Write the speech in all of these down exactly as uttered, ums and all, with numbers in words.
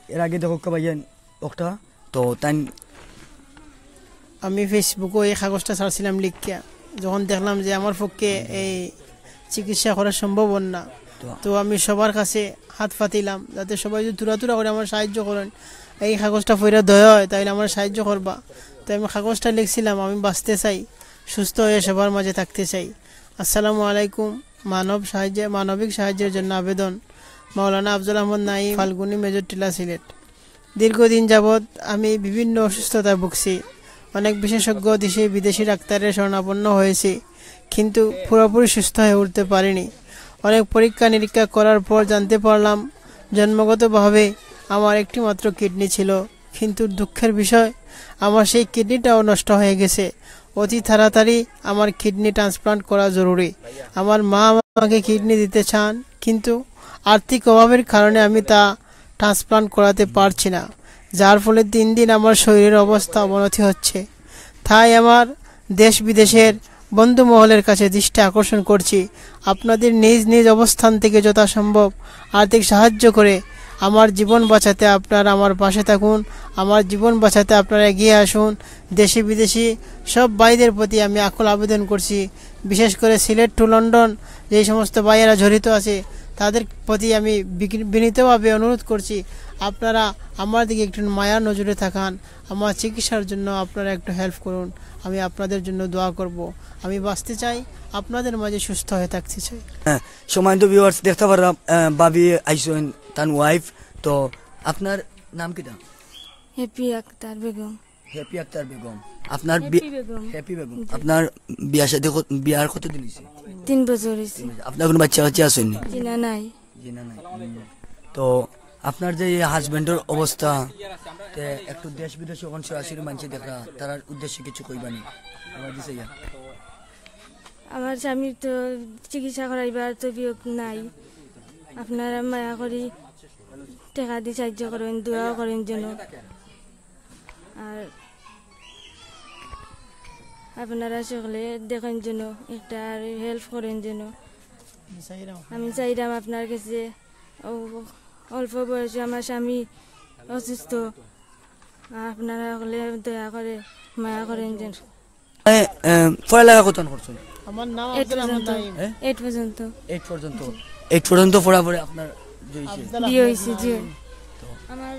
এর আগে দেখো কা ভাইয়া, একটা তো তাই আমি Facebook-ও এই কাগজটা ছাড়ছিলাম লিখিয়া, যখন দেখলাম যে আমার পক্ষে এই চিকিৎসা করা সম্ভব অর না, তো তো আমি সবার কাছে হাত পাতিলাম, যাতে সবাই যদি থুড়া থুড়া করি আমার সাহায্য করইন, এই কাগজটা পড়িয়া দয়া অয়, তাইলে আমার সাহায্য করবা। তো আমি কাগজটা লিখছিলাম, "আমি বাঁচতে চাই, সুস্থ হয়ে সবার মাঝে থাকতে চাই।" আসসালামু আলাইকুম। মানব সাহায্যে, মানবিক সাহায্যের জন্য আবেদন। মাওলানা আফজল আহমদ নাঈম, ফাল্গুনী, মেজর টিলা, সিলেট। দীর্ঘদিন যাবৎ আমি বিভিন্ন অসুস্থতায় ভুগছি। অনেক বিশেষজ্ঞ দেশি বিদেশি ডাক্তারের শরণাপন্ন হয়েছি, কিন্তু পুরোপুরি সুস্থ হয়ে উঠতে পারিনি। অনেক পরীক্ষা নিরীক্ষা করার পর জানতে পারলাম, জন্মগতভাবে আমার একটি মাত্র কিডনি ছিল, কিন্তু দুঃখের বিষয়, আমার সেই কিডনিটাও নষ্ট হয়ে গেছে। অতি তাড়াতাড়ি আমার কিডনি ট্রান্সপ্লান্ট করা জরুরি। আমার মা আমাকে কিডনি দিতে চান, কিন্তু আর্থিক অভাবের কারণে আমি তা ট্রান্সপ্লান্ট করাতে পারছি না, যার ফলে দিন দিন আমার শরীরের অবস্থা অবনতি হচ্ছে। তাই আমার দেশ বিদেশের বন্ধু মহলের কাছে দৃষ্টি আকর্ষণ করছি, আপনাদের নিজ নিজ অবস্থান থেকে যথাসম্ভব আর্থিক সাহায্য করে আমার জীবন বাঁচাতে আপনারা আমার পাশে থাকুন, আমার জীবন বাঁচাতে আপনারা এগিয়ে আসুন। দেশি বিদেশি সব ভাইদের প্রতি আমি আকুল আবেদন করছি, বিশেষ করে সিলেট টু লন্ডন যেই সমস্ত ভাইয়েরা জড়িত আছে, তাদের প্রতি আমি বিঘ্ন-, বিনীতভাবে অনুরোধ করছি, আপনারা আমার দিকে একটু মায়ার নজরে তাকান, আমার চিকিৎসার জন্য আপনারা একটু হেল্প করুন। আমি আপনাদের জন্য দোয়া করব। আমি বাঁচতে চাই, আপনাদের মাঝে সুস্থ হয়ে থাকতে চাই। হ্যাঁ, সম্মানিত ভিউয়ার্স, দেখতা পাররা, আহ, ভাবি আইছইন, তান ওয়াইফ। তো আপনার নাম কিতা? হ্যাপি আক্তার বেগম। হ্যাপি আক্তার বেগম। আপনার বি-, হ্যাপি বেগম। হ্যাপি বেগম। জি। আপনার বিয়া শাদী কত-, বিয়ার কতদিন হইছে? তিন বছর হইছে। তিন বছর। আপনার কোনো বাচ্চা কাচ্চা আছেনি? জি না, নাই। জি না, নাই। হুম। তো আপনার যে এই হাজবেন্ডর অবস্থা, তে একটু দেশ বিদেশ অখন সরাসরি মানষে দেখরা, তারার উদ্দেশ্যে কিছু কইবানি? আমার দিছে ইয়া। আমার স্বামীর তো চিকিৎসা করাইবার তবিয়ত নাই। আপনারা মায়া করি টেকা দি সাহায্য করইন, দোয়াও করইন যেন। আর আপনারা সকলে দেখইন যেন, একটা আর হেল্প করইন যেন। আমি চাইরাম আপনার কাছে, ও অল্প বয়সে আমার স্বামী অসুস্থ, আপনারা সকলে দয়া করে মায়া করইন যেন। এ, এ, পড়ালেখা কতখান করছইন? আমার নাম এইট আব্দুল আহমদ পর্যন্ত। নাইম। হ্যাঁ? এইট পর্যন্ত। এইট পর্যন্ত? এইট পর্যন্ত পড়া পরে আপনার যে হইছে? আব্দুল বিয়ে আহমদ হইছে, জি। নাইম। আমার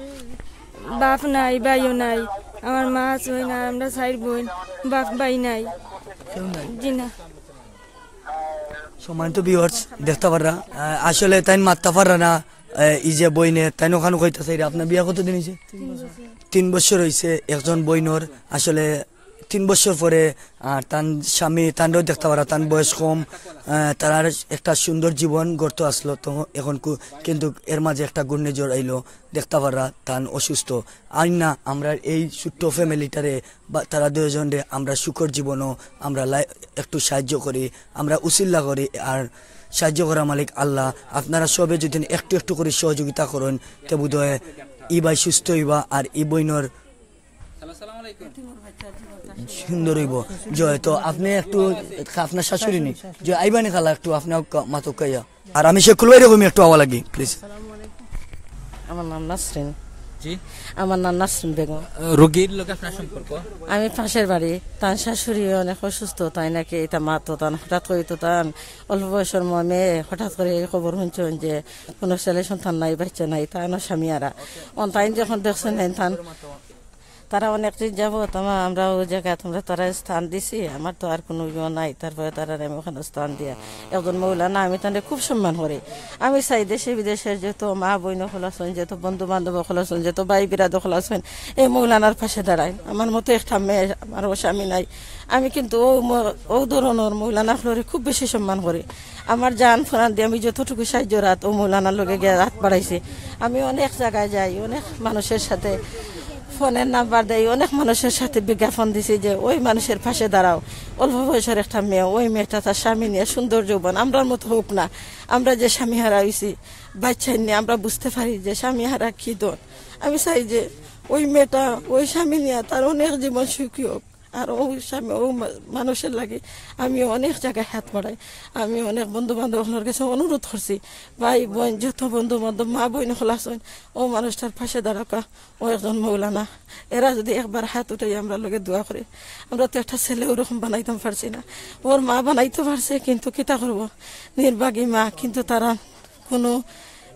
বাপ নাই, ভাইও নাই। আমার মা আছইন, আর আমরা চাইর বইন, বাপ ভাই নাই। কেউ নাই? জি না। সম্মানিত ভিউয়ার্স, দেখতা পাররা, আহ, আসলে তাইন মাততা পাররা না, আহ, এই যে বইনে, তাইন অখান কইতা চাইরা, আপনার বিয়া কতদিন হইছে? তিন বছর। তিন বছর হইছে একজন বইনর, আসলে তিন বছর পরে, আহ, তান স্বামী, তানরেও দেখতা পাররা, তান বয়স কম, আহ, তারার একটা সুন্দর জীবন গড়তো আসলো, তো এখন কু-, কিন্তু এর মাঝে একটা ঘূর্ণিঝড় আইলো, দেখতা পাররা, তান অসুস্থ। আইন না, আমরা এই ছোট্ট ফ্যামিলিটারে বা তারা দুইজনরে আমরা সুখর জীবনও আমরা লাই-, একটু সাহায্য করি, আমরা উসিল্লা করি, আর সাহায্য করা মালিক আল্লাহ। আপনারা সবে যদি একটু একটু করি সহযোগিতা করইন, তে বোধহয় ই ভাই সুস্থ হইবা, আর ই বইনর সুন্দর হইব। জয়, তো আপনি একটু, আপনার শাশুড়ি নি? জয়, আইবানি খালা একটু, আপনি মাতক কাইয়া। আর আমি শেখুল ভাইরে কইমু একটু আওয়া লাগি, প্লিজ। আমার নাম নাসরিন। জি। আমার নাম নাসরিন বেগম। আহ, রোগীর লগে আপনার সম্পর্ক? আমি পাশের বাড়ি, তার শাশুড়ি অনেক অসুস্থ, তাই নাকি এটা মা তো তান হঠাৎ করে তো তান অল্প বয়সের ম-, মেয়ে হঠাৎ করে এই খবর শুনছেন যে কোনো ছেলে সন্তান নাই, বাচ্চা নাই, তানও স্বামী আরা। অন তাইন যখন দেখছেন, তাইন তান তারা অনেক দিন যাবত আমা-, আমরা ওই জায়গাত আমরা তারা স্থান দিছি, আমার তো আর কোনো ইয়ে নাই। তারপরে তারা আমি ওখানে স্থান দিয়া একজন মৌলানা, আমি তাদের খুব সম্মান করি। আমি চাই দেশে বিদেশের যত মা বইন অকল আছেন, যত বন্ধু বান্ধব অকল আছেন, যত ভাই বিরাদ অকল আছেন, এই মৌলানার পাশে দাঁড়ায়। আমার মতো একটা মেয়ে, আমার ও স্বামী নাই, আমি কিন্তু ও ম-, ও ধরনের মৌলানা অকলরে খুব বেশি সম্মান করি। আমার জান প্রাণ দিয়ে আমি যতটুকু সাহায্য রাত ও মৌলানার লগে গিয়া রাত বাড়াইছি। আমি অনেক জায়গায় যাই, অনেক মানুষের সাথে ফোনের নাম্বার দেই, অনেক মানুষের সাথে বিজ্ঞাপন দিছি যে ওই মানুষের পাশে দাঁড়াও। অল্প বয়সের একটা মেয়ে, ওই মেয়েটা তার স্বামী নিয়ে সুন্দর যৌবন, আমরার মতো হোক না, আমরা যে স্বামী হারা হইছি, বাচ্চা নিয়ে আমরা বুঝতে পারি যে স্বামী হারা কি দন। আমি চাই যে ওই মেয়েটা ওই স্বামী নিয়ে তার অনেক জীবন সুখী হোক। আর ও স্বামী, ও মা-, মানুষের লাগি আমি অনেক জাগায় হাত বাড়াই। আমি অনেক বন্ধু বান্ধব অকলর গেছে অনুরোধ করছি, ভাই বোন, যত বন্ধু বান্ধব, মা বোন অকল আছইন, ও মানুষটার পাশে দাঁড়াউক্কা। ও একজন মৌলানা, এরা যদি একবার হাত উঠাই আমরার লগে দোয়া করে, আমরা তো একটা ছেলে ওরকম বানাইতাম পারছি না। ওর মা বানাইতো পারছে, কিন্তু কিতা করব, নির্ভাগী মা, কিন্তু তারা কোনো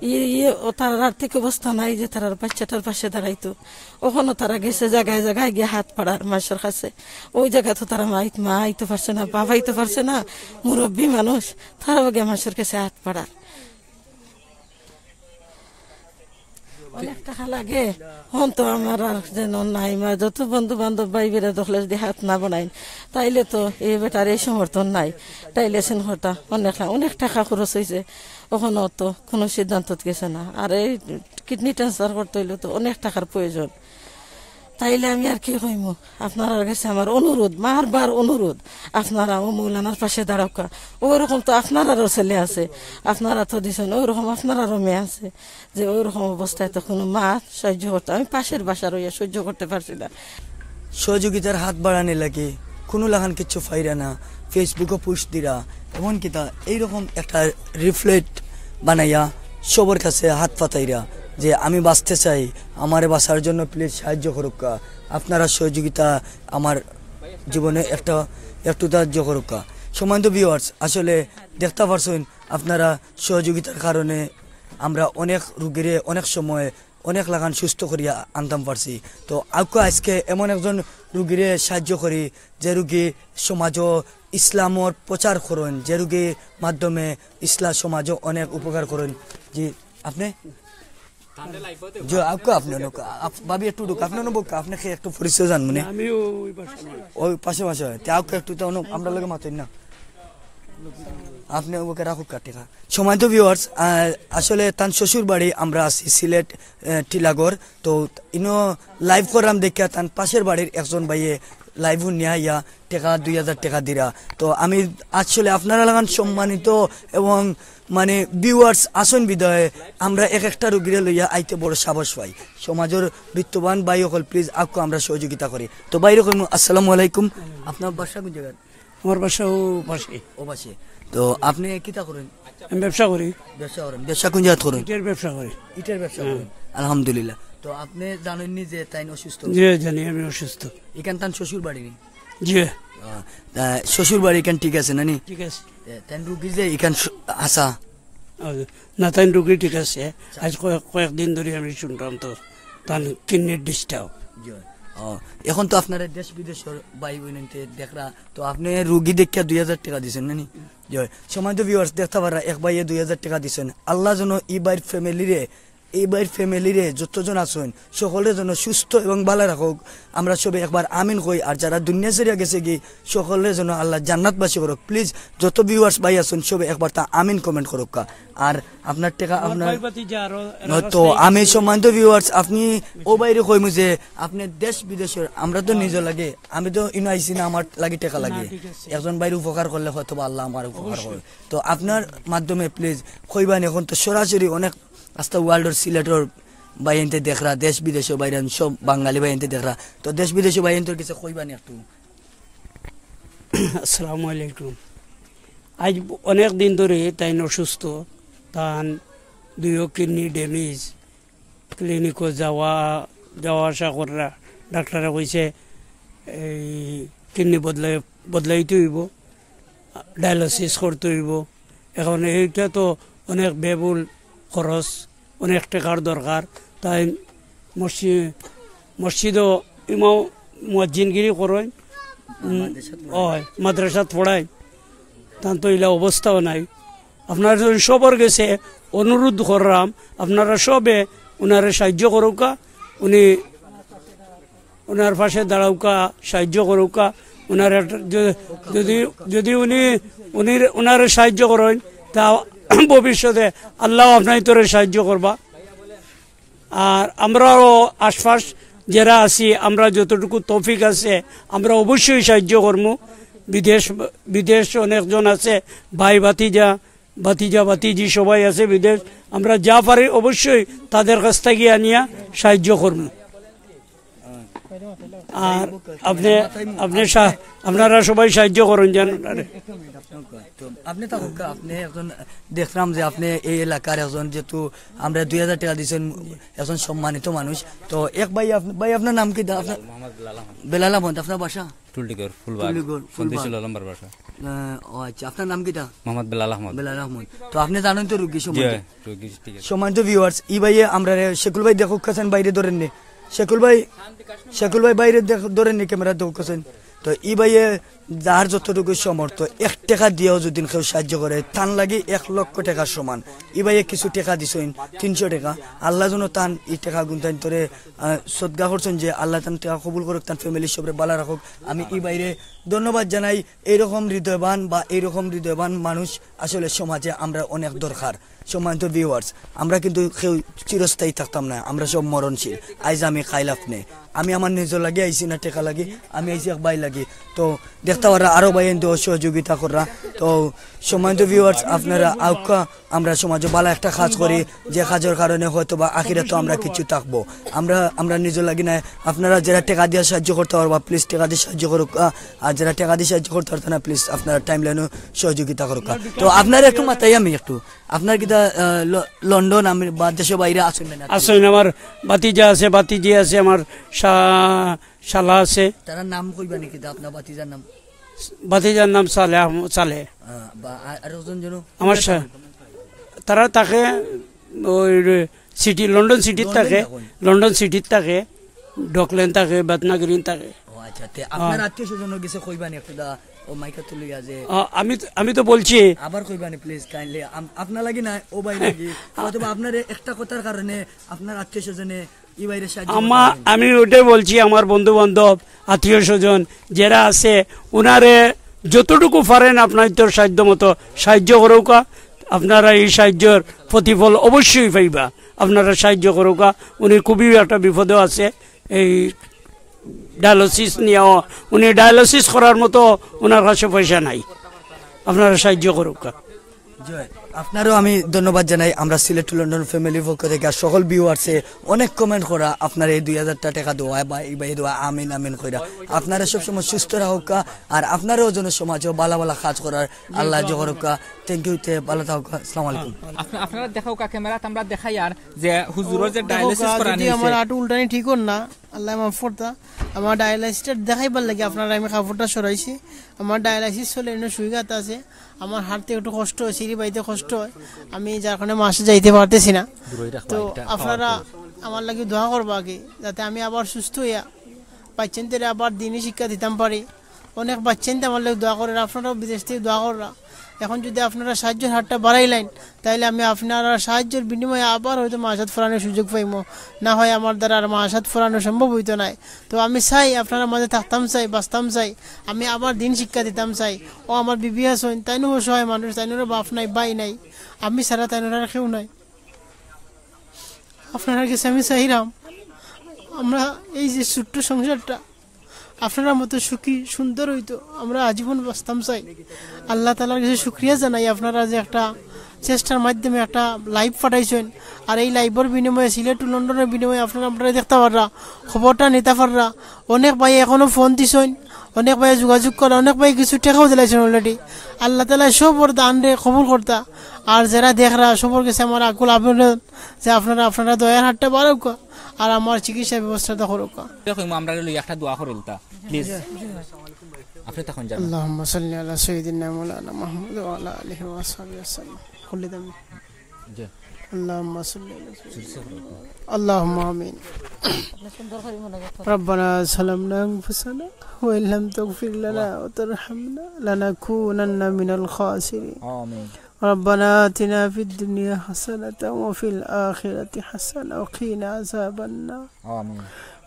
ইয়ে, ইয়ে, ও তারার আর্থিক অবস্থা নাই যে তারার বাচ্চাটার পাশে দাঁড়াইতো। অখনো তারা গেছে জাগায় জাগায় গিয়া হাত পাড়ার মানষর কাছে। ওই জাগা তো তারা মা আইত-, মা আইতো পারছে না, বাবা আইতো পারছে না, মুরব্বী মানুষ, তারাও গিয়া মানষর কাছে হাত পাড়ার। অনেক টেকা লাগে, অখন তো আমার আর যেন নাই, মা, যত বন্ধু বান্ধব ভাই বেরা দখলে যদি হাত না বাড়াইন, তাইলে তো এই বেটার এই সমর্থন নাই, তাইলে সেন কথা অনেক, অনেক টেকা খরচ অইছে, অখনো তো কোনো সিদ্ধান্তত গেছে না। আর এই কিডনি ট্রান্সফার করতে অইলে তো অনেক টেকার প্রয়োজন। তাইলে আমি আর কি কইমু, আপনারার গেছে আমার অনুরোধ, বারবার অনুরোধ, আপনারা ও মৌলানার পাশে দাঁড়াউক্কা। ওরকম তো আপনারারও ছেলে আছে, আপনারা তো দিছেন, ওরকম আপনারারও মেয়ে আছে, যে ওরকম অবস্থায় তো কোনো মা সাহায্য করতে, আমি পাশের বাসা রইয়া সহ্য করতে পারছি না। সহযোগিতার হাত বাড়ানি লাগি কোনো লাখান কিচ্ছু পাইরা না, Facebook-ও পোস্ট দিরা, এমন কিতা এইরকম একটা লিফলেট বানাইয়া সবর কাছে হাত পাতাইরা যে আমি বাঁচতে চাই, আমারে বাঁচার জন্য প্লিজ সাহায্য করুক্কা, আপনারা সহযোগিতা আমার জীবনে একটা, একটু সাহায্য করুক্কা। সম্মানিত ভিউয়ার্স, আসলে দেখতা পারছইন আপনারা, সহযোগিতার কারণে আমরা অনেক রুগীরে অনেক সময় অনেক লাখান সুস্থ করিয়া আনতাম পারছি। তো আউক্কা আজকে এমন একজন রুগীরে সাহায্য করি, যে রুগী সমাজও ইসলামর প্রচার করইন, যে রুগীর মাধ্যমে ইসলাম সমাজও অনেক উপকার করইন। জি, আপনি? জি, আউক্কা আপনি অনুক-, আপ-, ভাবি একটু ঢুক, আপনি অনুভব, আপনি কি একটু পরিচয় জানবো নে? আমি ওই পাশে বাড়ি। ওই পাশে বাসা হয়। তে আউক্কা একটু তো অনু-, আমরা লগে মাতইন না। আপনি ওকে রাখুক কাটিকা। সম্মানিত ভিউয়ার্স, আহ, আসলে তান শ্বশুর বাড়ি আমরা আছি সিলেট, আহ, টিলাগড়। তো ইনো লাইভ করলাম দেখিয়া তান পাশের বাড়ির একজন ভাইয়ে লাইভ নিয়া আইয়া টেকা, দুই হাজার টেকা দিরা। তো আমি আসলে আপনারা লাখান সম্মানিত এবং মানে ভিউয়ার্স আছইন বিধায় আমরা এক একটা রুগীরে লইয়া আইতে বড় সাহস পাই। সমাজর বিত্তবান ভাই অকল, প্লিজ আউক্কা আমরা সহযোগিতা করি। তো ভাইরে কইমু, আসসালামু আলাইকুম। আপনার বাসা কোন জায়গায়? আমার বাসা ও পাশে। ও পাশে। তো আপনি কিতা করেন? আমি ব্যবসা করি। ব্যবসা করেন? ব্যবসা কোন জায়গাত করেন? ইটের ব্যবসা করি। ইটের ব্যবসা হ্যাঁ। করেন? আলহামদুলিল্লাহ। তো আপনি জানেননি যে তাইন অসুস্থ? জি, জানি আমি অসুস্থ। এখান তান শ্বশুর বাড়ি নি? জি। আহ, তা শ্বশুর বাড়ি এখান ঠিক আছে না নি? ঠিক আছে। এ, তাইন রুগী যে এখান সু-, আসা? ও, না, তাইন রুগী ঠিক আছে। আজ কয়েক, কয়েকদিন ধরে আমি শুনলাম তো তান কিডনির ডিস্টার্ব। জি। ও, এখন তো আপনারা দেশ বিদেশর ভাই বোনতে দেখরা, তো আপনি রুগী দেখিয়া দুই হাজার টেকা দিছেন না নি? জি। সম্মানিত ভিউয়ার্স, দেখতা পাররা এক ভাইয়ে দুই হাজার টেকা দিছেন। আল্লাহ যেন ই ভাইর ফ্যামিলিরে, ই ভাইর ফ্যামিলিরে যতজন আছইন সকলরে যেন সুস্থ এবং ভালা রাখউক। আমরা সবে একবার আমিন কই। আর যারা দুনিয়া ছাড়িয়া গেছেগি সকলরে যেন আল্লাহ জান্নাতবাসী করউক। প্লিজ যত ভিউয়ার্স ভাই আছইন সবে একবার তা আমিন কমেন্ট করউক্কা। আর আপনার টেকা আমার আপনার ভাই ভাতিজা আরো এরা তো কাছ থেকে আমি সম্মানিত ভিউয়ার্স, আপনি ও ভাইরে কইমু যে আপনি দেশ বিদেশর, আমরা তো নিজর লাগে, আমি তো ইনো আইছি না, আমার লাগি টেকা না, লাগে। ঠিক আছে। একজন ভাইর উপকার করলে হয়তো বা আল্লাহ আমার উপকার অবশ্যই। করে। তো আপনার মাধ্যমে প্লিজ কইবানি, এখন তো সরাসরি অনেক আস্তা ওয়ার্ল্ডর সিলেটর ভাইয়াইন্তে দেখরা, দেশ বিদেশর ভাইয়াইন সব বাঙালি ভাইয়াইন্তে দেখরা। তো দেশ বিদেশর ভাইয়াইন্তর কাছে কইবানি একটু। আসসালামু আলাইকুম। আজ অনেক দিন ধরে তাইন অসুস্থ, তান দুইও কিডনি ড্যামেজ। ক্লিনিকও যাওয়া, যাওয়া আসা কররা, ডাক্তারে কইছে এই কিডনি বদলাই, বদলাইতে অইবো, ডায়ালিসিস করতে অইবো। এখন এইটা তো অনেক ব্যয়বহুল খরচ, অনেক টেকার দরকার। তাইন মসজি-, মসজিদও ইমাম মুয়াজ্জিনগিরি করইন, উম, মাদ্রাসাত পড়াইন। অয়, মাদ্রাসাত পড়াইন। তান তো ইলা অবস্থাও নাই। আপনারা সবর গেছে অনুরোধ কররাম, আপনারা সবে উনারে সাহায্য করউক্কা, উনি উনার পাশে দাঁড়াউক্কা, সাহায্য করউক্কা। উনার একটা য-, যদি, যদি উনি, উনি, উনারে সাহায্য করইন, তা ভবিষ্যতে আল্লাহ আপনাইন্তরে সাহায্য করবা। আর আমরাও আশপাশ যেরা আছি, আমরা যতটুকু তৌফিক আছে, আমরা অবশ্যই সাহায্য করমু। বিদেশ, বিদেশ অনেকজন আছে, ভাই ভাতিজা, ভাতিজা ভাতিজি সবাই আছে বিদেশ, আমরা যা পারি অবশ্যই তাদের কাছ থাকি আনিয়া সাহায্য করমু। আর আপনি, আপনি সা-, আপনারা সবাই সাহায্য করইন যেন। তো আপনি থাকুক, আপনি একজন, দেখলাম যে আপনি এই এলাকার একজন, যেহেতু আমরা দুই হাজার টাকা দিচ্ছেন, একজন সম্মানিত মানুষ। তো এক ভাই, আপনি, ভাই আপনার নাম কি? দা-, আপনার বেলাল আহমদ। আপনার বাসা? টুলটিগড়, ফুলবাগ। টুলটিগড়, ফুলবাগ। সন্দেশী ললম্বর বাসা। আহ, ও আচ্ছা, আপনার নাম কিতা? মোহাম্মদ বেলাল আহমদ। বেলাল আহমদ। তো আপনি জানেন তো রুগী জি সম্বন্ধে? হয়, রুগী ঠিক আছে। সম্মানিত ভিউয়ার্স, ই ভাইয়ে আমরা রে-, শেকুল ভাই দেখুক কাছেন, বাইরে ধরেননি। শেকুল ভাই, শেকুল ভাই বাইরে দেখ-, ধরেননি, ক্যামেরা দেখুক কাছেন। তো ই ভাইয়ে যার যতটুকু সমর্থ, এক টাকা দিয়েও যদি কেউ সাহায্য করে, তান লাগি এক লক্ষ টাকার সমান। ই ভাইয়ে কিছু টাকা দিছইন, তিনশো টাকা। আল্লাহ যেন তান ই টাকা গুনতাইন তোরে, আহ, সদকা করছেন, যে আল্লাহ তান টাকা কবুল করুক, তান ফ্যামিলির সবরে ভালা রাখুক। আমি ই ভাইরে ধন্যবাদ জানাই। এইরকম হৃদয়বান বা এইরকম হৃদয়বান মানুষ আসলে সমাজে আমরা অনেক দরকার। সম্মানিত ভিউয়ার্স, আমরা কিন্তু কেউ চিরস্থায়ী থাকতাম না, আমরা সব মরণশীল। আইজ আমি, কাইল আপনে। আমি আমার নিজর লাগি আইছি না, টাকা লাগি, আমি আইছি এক ভাই লাগি। তো দেখতা পাররা আরো ভাই এনতো সহযোগিতা কররা। তো সম্মানিত ভিউয়ার্স, আপনারা আউক্কা, আমরা সমাজে ভালা একটা কাজ করি, যে কাজর কারণে হয়তো বা আখিরাতো আমরা কিছু থাকবো। আমরা, আমরা নিজর লাগি না, আপনারা যারা টাকা দিয়া সাহায্য করতা পারবা, প্লিজ টাকা দিয়া সাহায্য করুক্কা। আর যারা টাকা দিয়া সাহায্য করতা পারতা না, প্লিজ আপনারা টাইম লাইনও সহযোগিতা করুক্কা। তো আপনারা একটু মাতাই আমি একটু, আপনার কিতা, আহ, ল-, লন্ডন আমি বা দেশর বাইরে আছইন না? আছইন, আমার ভাতিজা আছে, ভাতিজি আছে, আমার শা-, শালা আছে। তারার নাম কইবা নি কিতা, আপনার ভাতিজার নাম? ভাতিজার নাম সালে আহম-, সালে। আহ, বা আ-, আর একজন যেন আমার শা-, তারা থাকে ওই সিটি, লন্ডন সিটিত লন্ডন থাকে, থাকইন। লন্ডন সিটিত থাকে, ডকলেন থাকে, বেতনাগিরিন থাকে। ও আচ্ছা, তে আপনার আত্মীয় স্বজন গেছে কইবা নি একটু দা, ও মাইকা তুলি আছে। আ, আমি তো, আমি তো বলছি, আবার কইবা নি প্লিজ কাইন্ডলি, আপনার লাগি না, ও ভাই লাগি। অথবা আপনার একটা কথার কারণে আপনার আত্মীয় স্বজনে ই ভাইরে সাহায্য আমা-, করতে পারেন। আমি ওটাই বলছি, আমার বন্ধু বান্ধব, আত্মীয় স্বজন যারা আছে, ওনারে যতটুকু পারেন আপনার তো সাধ্য মতো সাহায্য করুক্কা। আপনারা এই সাহায্যর প্রতিফল অবশ্যই পাইবা। আপনারা সাহায্য করুক্কা। উনি খুবই একটা বিপদে আছে, এই ডায়ালিসিস নিয়েও, উনি ডায়ালিসিস করার মতো ওনার কাছে পয়সা নাই। আপনারা সাহায্য করুক্কা। জয়, আপনারও আমি ধন্যবাদ জানাই। আমরা সিলেট টু লন্ডন ফ্যামিলির পক্ষ থেকে আর সকল ভিউয়ার্সে অনেক কমেন্ট করা, আপনার এই দুই হাজার টাকা দেওয়া বা এই ভাই দেওয়া, আমিন আমিন কইরা। আপনারা সবসময় সুস্থ রাখুক্কা, আর আপনারাও যেন সমাজেও ভালা ভালা কাজ করার আল্লাহ জহরুক্কা। থ্যাংক ইউ, তে ভালা থাকুক্কা। আসসালামু আলাইকুম। আপনা-, আপনারা দেখাউক্কা, ক্যামেরাত আমরা দেখাইয়ার যে হুজুরর যে ডায়ালিসিস করা যদি নিয়েছে। আমার আটু উল্টানি ঠিক অর না, আল্লাহ মাফ করতা। আমার ডায়ালাইসিসটা দেখাইবার লাগি আপনারা আমি কাপড়টা সরাইছি। আমার ডায়ালাইসিস চলে, এনে সুই গাতা আছে। আমার হাঁটতে একটু কষ্ট হয়, সিঁড়ি বাইতে কষ্ট হয়, আমি যার কারণে মাসে যাইতে পারতেছি না। তো আপনারা আমার লাগি দোয়া করবা আগে, যাতে আমি আবার সুস্থ হইয়া বাচ্চাইন্তরে আবার দিনই শিক্ষা দিতাম পারি। অনেক বাচ্চাইন্তে আমার লাগি দোয়া করের, আপনারাও বিদেশ থেকে দোয়া কররা। এখন যদি আপনারা সাহায্যর হাতটা বাড়াইলেন, তাইলে আমি আপনারা সাহায্যর বিনিময়ে আবার হয়তো মাসাত ফরানোর সুযোগ পাইমু। না হয় আমার দ্বারা আর মাসাত ফরানো সম্ভব হইতো নায়। তো আমি চাই, আপনারা মাঝে থাকতাম চাই, বাঁচতাম চাই, আমি আবার দিন শিক্ষা দিতাম চাই। ও আমার বিবি আছইন, তাইনও অসহায় মানুষ, তাইনরও বাপ নাই, ভাই নাই, আমি ছাড়া তাইনর আর কেউ নাই। আপনারা গেছে আমি চাইরাম, আমরা এই যে ছোট্ট সংসারটা আপনারা মতো সুখী সুন্দর হইতো, আমরা আজীবন বাঁচতাম চাই। আল্লাহ তাআলার কাছে শুকরিয়া জানাই, আপনারা যে একটা চেষ্টার মাধ্যমে একটা লাইভ পাঠাইছেন, আর এই লাইভর বিনিময়ে, সিলেট টু লন্ডনের বিনিময়ে আপনারা, আপনারা দেখতে পাররা, খবরটা নিতে পাররা। অনেক ভাই এখনো ফোন দিছেন, অনেক ভাই যোগাযোগ করা, অনেক ভাই কিছু টাকাও দিলাইছেন অলরেডি। আল্লাহ তাআলা সবর দানরে কবুল করতা। আর যারা দেখরা, সবর কাছে আমার আকুল আবেদন যে আপনারা, আপনারা দয়ার হাতটা বাড়াউক্কা, আর আমার চিকিৎসা ব্যবস্থাটা করুক্কা। দেখো, আমরা লই একটা দোয়া করুলতা, প্লিজ। আপনি তখন যান। اللهم صل على سيدنا مولانا محمد وعلى آله وصحبه وسلم. খুলে দেন। জি। اللهم صل على سيدنا، اللهم آمين. ربنا ظلمنا أنفسنا وإن لم تغفر لنا وترحمنا لنكونن من الخاسرين. আমিন। ربنا آتنا في الدنيا حسنة وفي الآخرة حسنة وقنا عذاب النار. আমিন।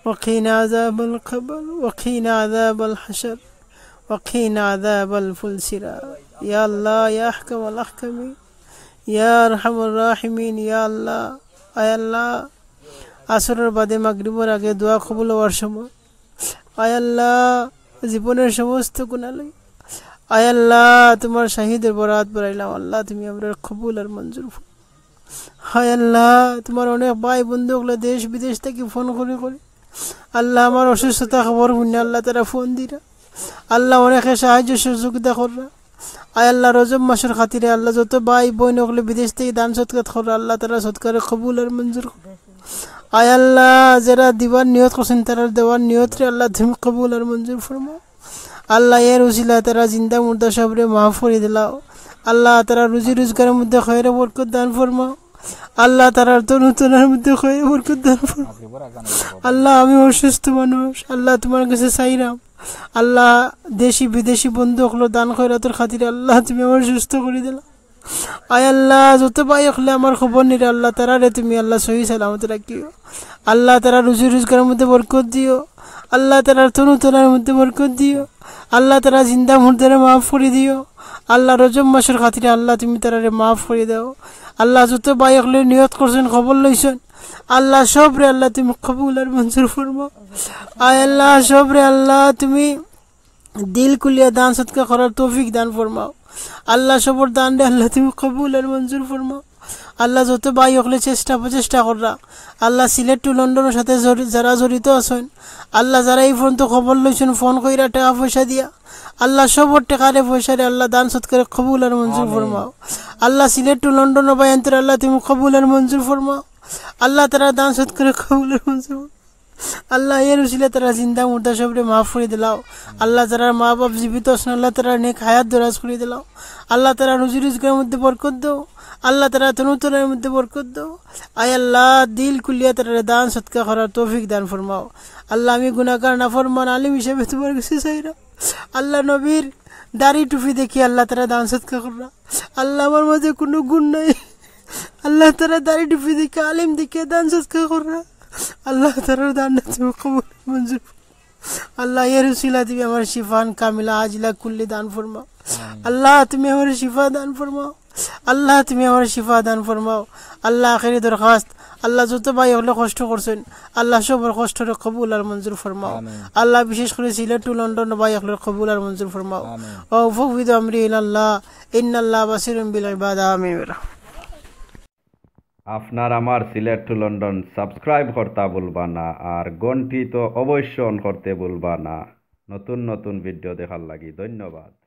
وقنا عذاب القبر وقنا عذاب الحشر وقنا عذاب الفلسرة. يا الله، يا أحكم الأحكمين، يا أرحم الراحمين، يا الله. আয় আল্লাহ, আসরের বাদে মাগরিবর আগে দোয়া কবুল হওয়ার সময়, আয় আল্লাহ, জীবনের সমস্ত গুনাহ লই, আয় আল্লাহ, তোমার শাহিদের বরাত বাড়াইলাম। আল্লাহ, তুমি আমরার কবুল আর মঞ্জুর ফরমাও। হায় আল্লাহ, তোমার অনেক ভাই বন্ধু অকলে দেশ বিদেশ থাকি ফোন করি করি আল্লাহ, আমার অসুস্থতা খবর হুনিয়া আল্লাহ তারা ফোন দিরা। আল্লাহ, অনেকে সাহায্য সহযোগিতা কররা। আয় আল্লাহ, রজব মাসর খাতিরে আল্লাহ, যত ভাই বইন অকলে বিদেশ থাকি দান সদকাত কররা, আল্লাহ তারা সদকারে কবুল আর মঞ্জুর করো। আয় আল্লাহ, যেরা দিবার নিয়ত করছইন, তারার দেওয়ার নিয়তরে আল্লাহ তুমি কবুল আর মঞ্জুর ফরমাও। আল্লাহ, এর উসিলায় তারা জিন্দা মুর্দা সবরে মাফ করি দিলাও। আল্লাহ, তারা রুজি রোজগারর মধ্যে খয়রে বরকত দান ফরমাও। আল্লাহ, তারার তনু তনার মধ্যে খয়রে বরকত দান ফরমাও। আল্লাহ, আমি অসুস্থ মানুষ, আল্লাহ, তুমার গেছে চাইরাম। আল্লাহ, দেশি বিদেশি বন্ধু অকলর দান খয়রাতর খাতিরে আল্লাহ, তুমি আমারে সুস্থ করি দিলাও। আয় আল্লাহ, যত ভাই অকলে আমার খবর নিরা আল্লাহ, তারারে তুমি আল্লাহ সহি সালামত রাখিও। আল্লাহ, তারার রুজি রোজগারর মধ্যে বরকত দিও। আল্লাহ, তারার তনু তনার মধ্যে বরকত দিও। আল্লাহ, তারার জিন্দা মুর্দারে মাফ করি দিও। আল্লাহ, রজব মাসর খাতিরে আল্লাহ, তুমি তারারে মাফ করি দাও। আল্লাহ, যত ভাই অকলে নিয়ত করছইন, খবর লইছইন, আল্লাহ, সবরে আল্লাহ, তুমি কবুল আর মঞ্জুর ফরমাও। আয় আল্লাহ, সবরে আল্লাহ, তুমি দিল খুলিয়া দান সদকা করার তৌফিক দান ফরমাও। আল্লাহ, সবর দানরে আল্লাহ, তুমি কবুল আর মঞ্জুর ফরমাও। আল্লাহ, যত ভাই অকলে চেষ্টা প্রচেষ্টা কররা, আল্লাহ, সিলেট to লন্ডনর সাথে জড়ি-, যারা জড়িত আছইন, আল্লাহ, যারা এই পর্যন্ত খবর লইছইন, ফোন কইরা, টেকা পয়সা দিয়া, আল্লাহ, সবর টেকারে পয়সারে আল্লাহ, দান সদকারে কবুল আর মঞ্জুর ফরমাও। আল্লাহ, সিলেট to লন্ডনর ভাইয়াইন্তরে আল্লাহ, তুমি কবুল আর মঞ্জুর ফরমাও। আল্লাহ, তারার দান সদকারে কবুল আর মঞ্জুর ফরমাও। আল্লাহ, এর উসিলায় তারা জিন্দা মুর্দা সবরে মাফ করি দিলাও। আল্লাহ, তারার মা বাপ জীবিত আছইন, আল্লাহ, তারার নেক হায়াত দরাজ করি দিলাও। আল্লাহ, তারার রুজি রোজগারর মধ্যে বরকত দাও। আল্লাহ, তারার তনু তনার মধ্যে বরকত দাও। আয় আল্লাহ, দিল খুলিয়া তারারে দান সদকা করার তৌফিক দান ফরমাও। আল্লাহ, আমি গুনাহগার নাফরমান আলিম হিসাবে তুমার গেছে চাইরাম। আল্লাহ, নবীর দাড়ি টুপি দেখি আল্লাহ, তারা দান সদকা কররা। আল্লাহ, আমার মাঝে কুনু গুণ নাই। আল্লাহ, তারা দাড়ি টুপি দেখি, আলিম দেখি দান সদকা কররা। আল্লাহ, তারার দান তুমি কবুল মঞ্জুর। আল্লাহ, এর উসিলায় তুমি আমারে শিফান কামিলা আজিলা কুল্লি দান ফরমাও। আল্লাহ, তুমি আমারে শিফা দান ফরমাও। আল্লাহ, তুমি আমারে শিফা দান ফরমাও। আল্লাহ, আখেরি দরখাস্ত, আল্লাহ, যত ভাই অকলে কষ্ট করছইন, আল্লাহ, সবর কষ্টরে কবুল আর মঞ্জুর ফরমাও। আল্লাহ, বিশেষ করি সিলেট to লন্ডনর ভাই অকলরে কবুল আর মঞ্জুর ফরমাও। ওয়া উফাউইদু আমরি ইলাল্লাহ, ইন্নাল্লাহ বাসিরুম বিল ইবাদ। আমিন। আপনার আমার সিলেট to লন্ডন subscribe করতা ভুলবা না, আর ঘন্টি তো অবশ্য on করতে ভুলবা না, নতুন নতুন video দেখার লাগি। ধন্যবাদ।